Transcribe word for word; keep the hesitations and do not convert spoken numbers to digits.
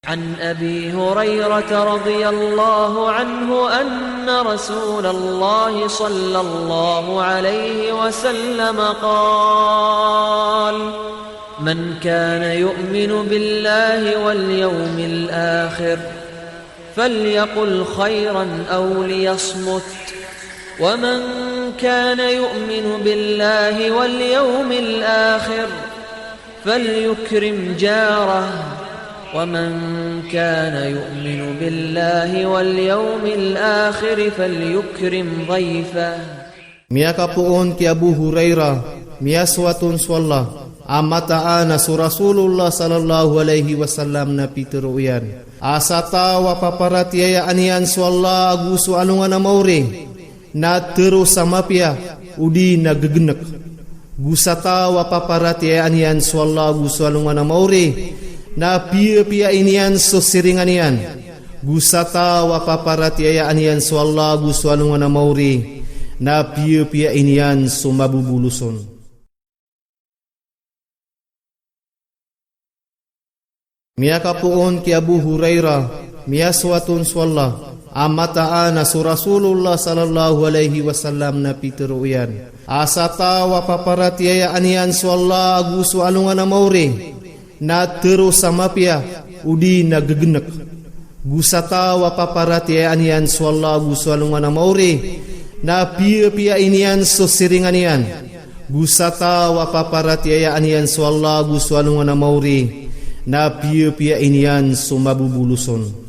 عن أبي هريرة رضي الله عنه أن رسول الله صلى الله عليه وسلم قال: من كان يؤمن بالله واليوم الآخر فليقل خيرا أو ليصمت، ومن كان يؤمن بالله واليوم الآخر فليكرم جاره، ومن كان يؤمن بالله واليوم الآخر فليكرم ضيفه. Miyakapoon ki Abu Hurairah, miyasoat on so Allah, a mataan a so Rasulullah sallallahu alaihi wasallam na pitharo iyan a sa taw a paparatiyayaan iyan so Allah ago so alongan a maori, na tharo sa mapiya odi na gegenek. Go sa taw a paparatiyayaan iyan so Allah ago so alongan a maori, na piyapiyain iyan so siringan iyan. Go sa taw a paparatiyayaan iyan so Allah ago so alongan a maori, na piyapiyain iyan so maboboloson. Miyakapoon ki Abu Hurairah, miyasoat on so Allah, a mataan a so Rasulullah sallallahu alaihi wasallam na pitharo iyan a sa taw a paparatiyayaan iyan so Allah ago so alongan a maori, na tharo sa mapiya odi na gegenek. Go sa taw a paparatiyayaan iyan so Allah ago so alongan a maori, na piyapiyain iyan so siringan iyan. Go sa taw a paparatiyayaan iyan so Allah ago so alongan a maori, na piyapiyain iyan so maboboloson.